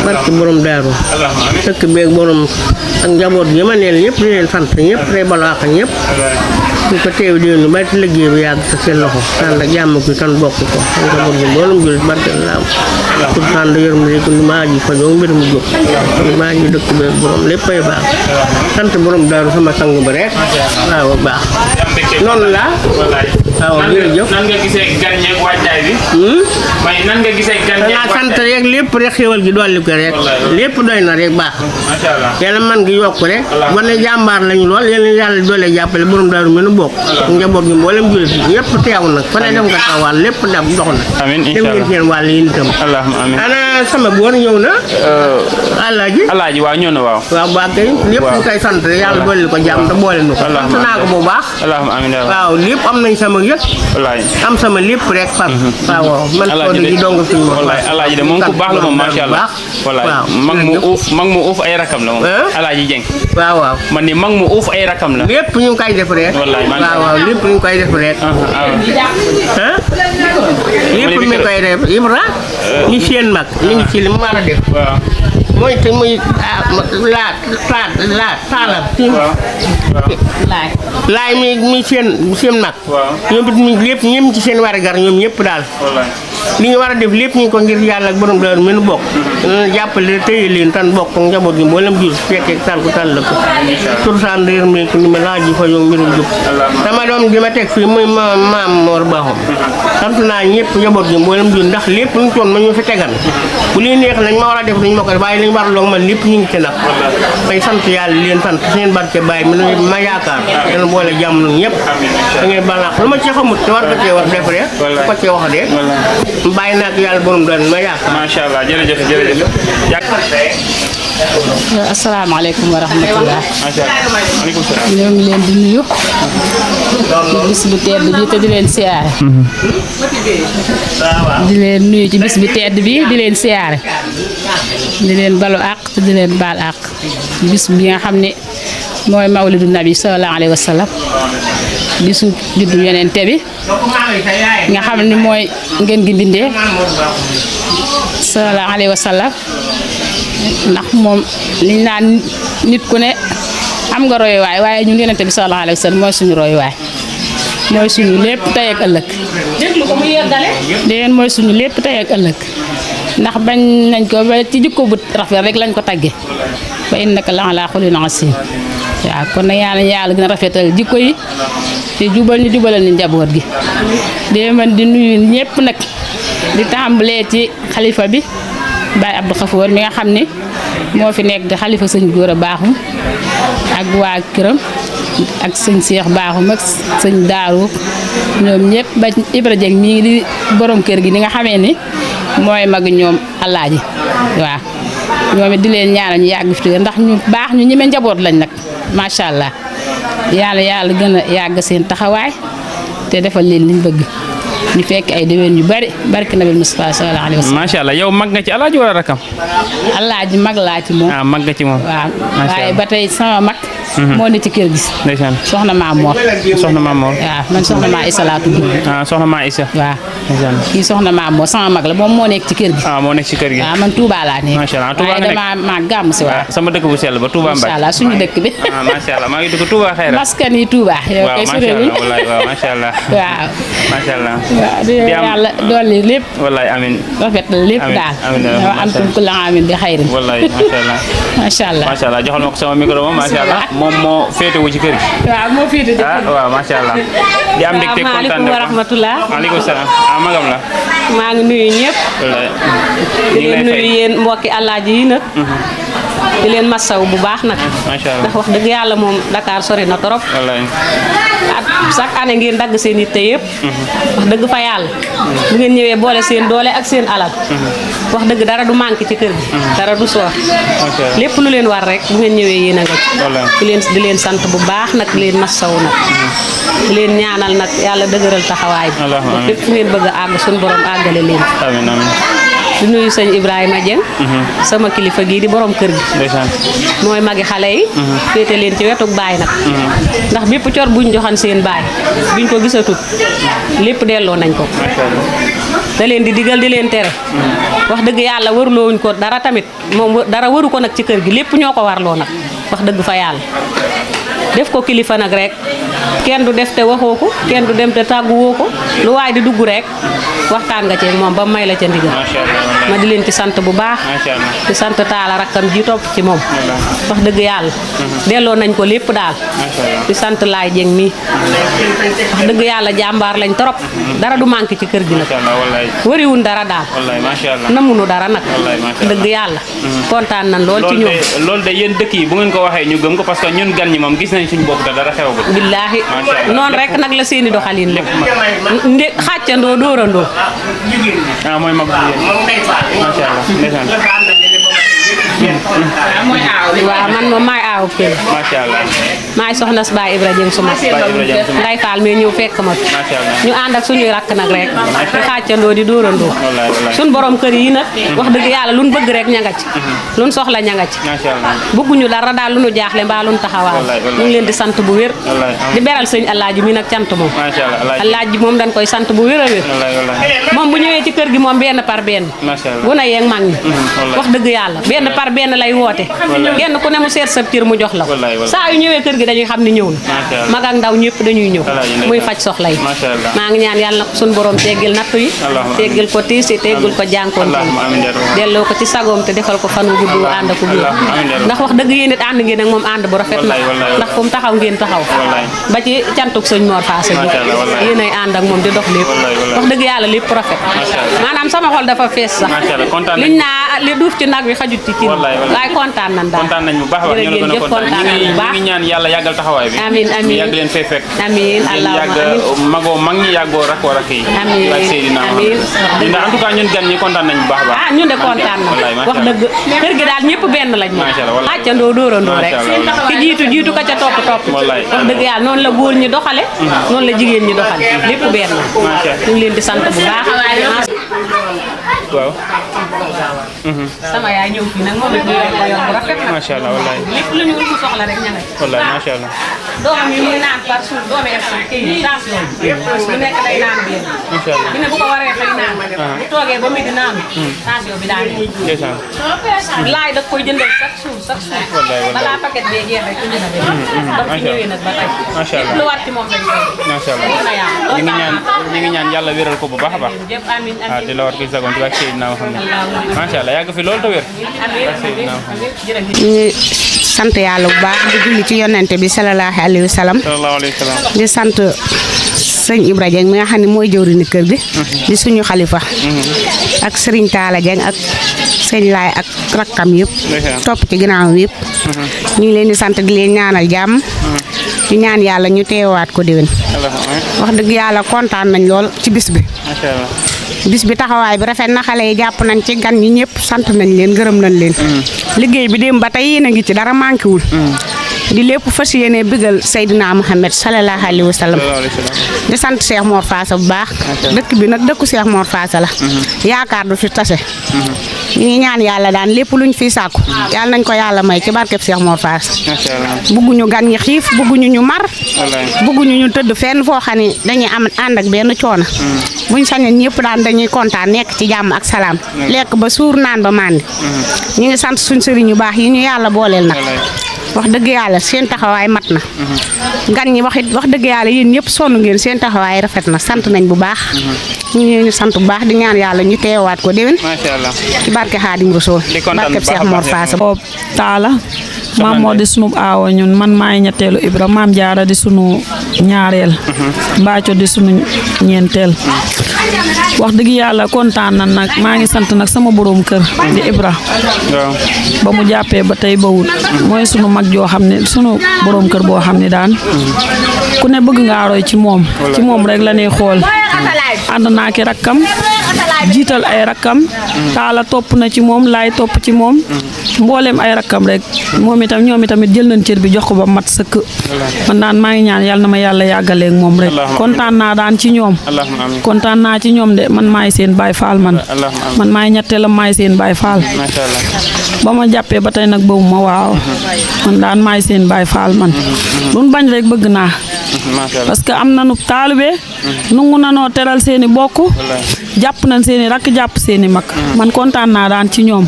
barke borom daaru dëkk beeg borom ak njaboot gi ma neel ñëpp di leen sant ñëpp tey balaax ñëpp ñu ko teew di ñu bàyyi liggéey bi yàgg sa seen loxo tan ak jàmm ko tan bokk ko njaboot gi mboolum julit barke laam pour tan de yërëm ko maa ji fa do mbir mu jóg maa ji dëkk beeg borom léppay baax sant borom daaru sama sang ba rek waaw baax noonu la waaw jërëjëf nan nga gisee gan ñeeg waajtaay bi may nan nga gisee gan ñeeg waajtaay sant rek lépp rek xéwal gi dolli ko rek lépp doy na rek baax macha allah yàlla man gi yokk rek wane jàmbaar lañu lool yàlla doole jàppale borom daaru mi nu bokk njaboot gi mboolem julit ñëpp teew nag fa ne dem nga tawal lépp dab dox na amiin dem inshallah ngeen seen wàll yi itam allahumma amiin ana sama góor ñëw na alaaji waaw ñëw na waaw baax kay lépp ñu koy sant yàlla dolli ko jàmm te boole nu ko sant naa ko bu baax allahumma amiin waaw lépp am nañ sama yëg wallahi am sama lépp rek far waaw man ko di dong fi mo wallahi alaaji de moom ku baax la moom macha allah wallahi mag mu uuf ay rakam la moom alaaji Jeng waaw man ni mag mu uuf ay rakam la lépp ñu koy def rek wallahi waaw lépp ñu koy def rek lépp mi koy def Ibra ñu seen mag ñu ngi ci li mu war a def waaw mooy te muy taalam laay mi seen mag ñoom it mi lépp ñëm ci seen war a gar ñoom ñëpp daal li nga war a def lépp ñu ko ngir yàlla ak borom daaru mënu bokk jàppale téye leen tan bokk njaboot gi mboolem jur fekkee tal ko tal la ko tur san réer mi ko ni ma laaj fa yow mbirum jub sama doom gi ma teg fii muy maam Mor Baxom sant naa ñëpp njaboot gi mboolem jur ndax lépp luñ toon ma ñu fi tegal bu li neex nañ ma war a def duñ ma ko def waaye liñ war loog man lépp ñu ngi ci nag may sant yàlla leen sant seen barke bàyyi ma yaakaar yàlla boole jàmm ñun ñëpp da ngay balaax lu ma ci xamut te war ko cee war def rek ko cee wax de bàyyi naa ko yàlla borom doon ma yaakaar macha allah jërëjëf asalaamaaleykum wa rahmatulah. macha allah maaleykum salaam. ñoo ngi leen di nuyu. ci bis bu tedd bi te di leen siyaare. di leen nuyu ci bis bu tedd bi di leen siyaare. di leen balu àq te di leen baal àq. bis bi nga xam ne mooy mawlidu nabi sallallahu alayhi wa sallam. bisu juddu yonente bi nga xam ne mooy ngeen gi bindee sallallahu alayhi wa sallam. ndax moom liñ naan nit ku ne am nga royuwaay waaye ñun yonente bi sallallahu alayhi wa sallam mooy suñu royuwaay mooy suñu lépp tey ak ëllëg mooy suñu lépp tey ak ëllëg ndax bañ nañ ko ba ci jikko bu rafet rek lañ ko tagge fa innaka la ala xulin asim waaw kon nag yàlla gën a rafetal jikko yi te jubal ñu jubalal ñu njaboot gi dee man di nuyu ñëpp nag di tàmbalee ci xalifa bi Baye Abdou Khafour mi nga xam ne moo fi nekk di xalifa sëñ Góora Baaxum ak waa këram ak sëñ Seex Baaxum ak sëñ Daaru ñoom ñëpp ba Ibra Jeng mii di borom kër gi ni nga xamee ni mooy mag ñoom alaaji waaw ñoom it di leen ñaanal ñu yàgg fi ndax ñu baax ñu ñeme njaboot lañ nag macha allah yàlla gën a yàgg seen taxawaay te defal leen liñ bëgg ñu fekk ay déwén yu bari barke nabi Mustafa sallallahu alayhi wa sallam. macha allah yow mag nga ci alaaji wala rakam. alaaji mag laa ci moom. mag nga ci moom. waaw waaye ba tey sama mag. moo ne ci kër gi. ndeysaan soxna Maam Mor. soxna Maam Mor. waaw man soxna Maa Isa laa tudd. soxna Maa Isa. waaw. ndeysaan kii soxna Maam Mor sama mag la moom moo nekk ci kër gi. moo nekk ci kër gi. waaw man Touba laa nekk. macha allah Touba nga nekk waaye damaa gàmm si waaw. sama dëkk bu sell ba Touba Mbacke. macha allah suñu dëkk bi. macha allah maa ngi dëkk Touba Xayra. maskan yi Touba. yow kay soriwul waaw macha allah. waaw. macha allah. waaw di yàlla dolli lépp. wallaay amiin. rafetal lépp daal. amiin waaw antum kullu aamin bi xayrin. wallaay macha allah. macha allah macha allah joxal ma ko sama micro moom macha allah moom moo féetewu ci kër gi. waaw moo féete ci kër gi. waaw macha allah. di am mbégte kontaan maaleykum wa rahmatulah. maaleykum salaam. magam la. maa ngi nuyu ñëpp. wallaay. di leen nuyu yéen mbokki alaaji yi nag. di leen masaw bu baax nag. macha allah ndax wax dëgg yàlla moom Dakar sori na trop. wallaay. chaque année ngeen dagg seen yitte yëpp. wax dëgg fa yàlla. bu ngeen ñëwee boole seen doole ak seen alal. wax dëgg dara du manqué ci kër gi. dara du soor. lépp lu leen war rek bu ngeen ñëwee yéen a nga ci. di leen sant bu baax nag di leen masaw nag. di leen ñaanal nag yàlla dëgëral taxawaay bi. lépp fu ngeen bëgg a àgg suñu borom àggale leen. amiin amiin. di nuyu sëñ Ibrahima Dieng sama kilifa gii di borom kër gi ndeysaan mooy magi xale yi féete leen ci wetuk baay nag ndax bépp cor buñ joxan seen baay biñ ko gisatut lépp delloo nañ ko da leen di digal di leen tere wax dëgg yàlla waruloowuñ ko dara tamit moom dara waru ko nag ci kër gi lépp ñoo ko warloo nag wax dëgg fa yàlla def ko kilifa nag rek kenn du def te waxoo ko kenn du dem te tàgguwoo ko lu waay di dugg rek waxtaan nga ceeg moom ba may la ca ndigal ma di leen ci sant bu baax di sant taala rakkam ji topp ci moom wax dëgg yàlla delloo nañ ko lépp daal di sant laay jeng mi wax dëgg yàlla jàmbaar lañ trop dara du manqué ci kër gi nag wariwun dara daal namunu dara nag dëgg yàlla kontaan nañ lool ci ñoom loolu de yéen dëkk yi bu ngeen ko waxee ñu gëm ko parce que ñun gan ñi moom gis nañ suñu bopp te dara xewagul billaahi noonu rek nag la seeni doxalin lépp xàccandoo dóorandoo ah mooy mag macha allah ndeysaan waaw man moom maay aawu kër macha allah maay soxna si Baye Ibra Dieng suma nday faal mais ñëw fekk ma ñu ànd ak suñuy rakk nag rek di xàccandoo di dóorandoo suñ borom kër yi nag wax dëgg yàlla luñ bëgg rek ña nga ci luñ soxla ña nga ci bëgguñu dara daal lu ñu jaaxle mbaa luñ taxawaal ñu ngi leen di sant bu wér di beral sëñ Alaaji mi nag cant moom Alaaji moom dañ koy sant bu wér a wér moom bu ñëwee ci kër gi moom benn par benn gune yeeg mag ñi wax dëgg yàlla benn par benn lay woote kenn ku ne mu seet sab cër mu jox la ko saa yu ñëwee kër gi dañuy xam ni ñëw na mag ak ndaw ñëpp dañuy ñëw muy faj soxla yi maa ngi ñaan yàlla na ko suñu borom teggil nattu yi teggil ko tiis yi teggil ko jànkoonte delloo ko ci sagoom te defal ko fan wu gudd wu ànd ak gu ndax wax dëgg yéen it ànd ngeen ak moom ànd bu rafet na ndax fu mu taxaw ngeen taxaw ba ci cantuk sëñ Mor Faasa bi yéen ay ànd ak moom di dox lépp wax dëgg yàlla lépp rafet maanaam sama xol dafa fees sax liñ naa li duuf ci nag wi xajut ci kii waaye kontaan nañ daal kontaan nañ bu baax wax ñu la gën a kontaan ñu ngi ñaan yàlla yàggal taxawaay bi amiin amiin yàgg leen fay fekk amiin yàgg magoo mag ñi yàggoo rakkoo rakk yi amiin laaj Seydina amiin ndax en tout cas ñun gan ñi kontaan nañ bu baax a baax ñun de kontaan nañ wax dëgg kër gi daal ñëpp benn lañ moom xàccandoo dóorandoo rek ki jiitu ka ca topp wax dëgg yàlla noonu la góor ñi doxale noonu la jigéen ñi doxale lépp benn ñu ngi leen di sant bu baax waaw sama yaay ñëw fii nag moom it ñu ko yor bu rafet nag macha allah wallaay lépp lu ñu soxla rek ña nga ci wallaay macha allah doomam yi muy naan par jour doomi kii tension lu nekk day naan bi macha allah bi ne bu ko waree xëy naan bu toogee ba midi naan tension bi daal ndeysaan laay da koy jëndal chaque jour balaa paquet bee jeex rek indi na bi donc fi ñëwee nag ba tey macha allah lépp lu war ci moom lañ koy macha allah ñu ngi ñaan yàlla wéral ko bu baax a baax amiin waaw di la war ko sagoon ci wàcc Seydina Muhammad macha allah yàgg fi loolu te wér ñu sant yàlla bu baax di julli ci yonente bi sallallahu alayhi wa sallam di sant sëñ Ibra Dieng mi nga xam ne mooy jëwriñu kër gi di suñu xalifa ak Serigne Talla Dieng ak sëñ Laay ak rakkam yëpp topp ci ginnaawam yëpp ñu ngi leen di sant di leen ñaanal jàmm di ñaan yàlla ñu teewaat ko déwén wax dëgg yàlla kontaan nañ lool ci bis bi bis bi taxawaay bi rafet na xale yi jàpp nañ ci gan ñi ñëpp sant nañ leen gërëm nañ leen liggéey bi dem ba tey yéen a ngi ci dara manqué wul di lépp fas yéene bëggal Seydina Muhammad sallallahu alayhi wa sallam di sant Cheikh Mor Faasa bu baax dëkk bi nag dëkku Cheikh Mor Faasa la yaakaar du fi tase ñu ngi ñaan yàlla daan lépp luñ fiy sàkku yàlla nañ ko yàlla may ci barkeb Cheikh Mor Faasa bugguñu gan ñi xiif bugguñu ñu mar bugguñu ñu tëdd fenn foo xam ne dañuy am ànd ak benn coono buñ sañoon ñëpp daan dañuy kontaan nekk ci jàmm ak salaam lekk ba suur naan ba màndi ñu ngi sant suñ sëriñ yu baax yi ñu yàlla booleel nag wax dëgg yàlla seen taxawaay mat na gan ñi wax dëgg yàlla yéen ñëpp sonn ngeen seen taxawaay rafet na sant nañ bu baax ñu ngi leen di sant bu baax di ñaan yàlla ñu teewaat ko déwén ci barke Xaadim Rasuul barke Cheikh Mor Faasa Talla maam moo di sunu aawo ñun man maay ñetteelu Ibra maam Jaara di sunu ñaareel Mbaaco di sunu ñeenteel wax dëgg yàlla kontaan na nag maa ngi sant nag sama borom kër di Ibra ba mu jàppee ba tey bawut mooy sunu mag joo xam ne sunu borom kër boo xam ne daan ku ne bëgg ngaa roy ci moom rek la ñuy xool ànd naa ki rakkam jiital ay rakkam taala topp na ci moom laay topp ci moom mbooleem ay rakkam rek moom itam ñoom itamit jël nañ cër bi jox ko ba mat sëkk man daan maa ngi ñaan yàlla na ma yàlla yàggaleeg moom rek kontaan naa daan ci ñoom kontaan naa ci ñoom de man maay seen baay faal man maay ñetteelam maay seen baay faal ba ma jàppee ba tey nag boobu ma waaw man daan maay seen baay faal man luñ bañ rek bëgg naa parce que am nañu taalibe nungu nanoo teral seeni bokk jàpp nañ seeni rakk jàpp seeni mag man kontaan naa daan ci ñoom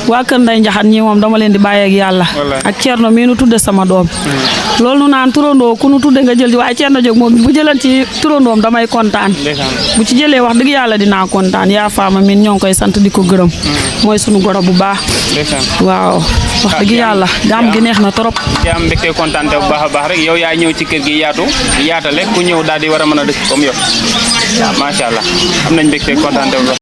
waa kër Ndey Njaxat ñi moom dama leen di bàyyi ak yàlla ak Cerno mii nu tudde sama doom loolu nu naan turandoo ku nu tudde nga jël ci waaye Cerno Jóob moom bu jëlan ci turandoom damay kontaan bu ci jëlee wax dëgg yàlla dinaa kontaan yaa faama min ñoo ngi koy sant di ko gërëm mooy sunu goro bu baax waaw wax dëgg yàlla gaam gi neex na trop di am mbégte kontaan bu baax a baax rek yow yaa ñëw ci kër gi yaatale ku ñëw daal di war a mën a dëkk comme yow macha allah am nañ mbégte kontaan bu baax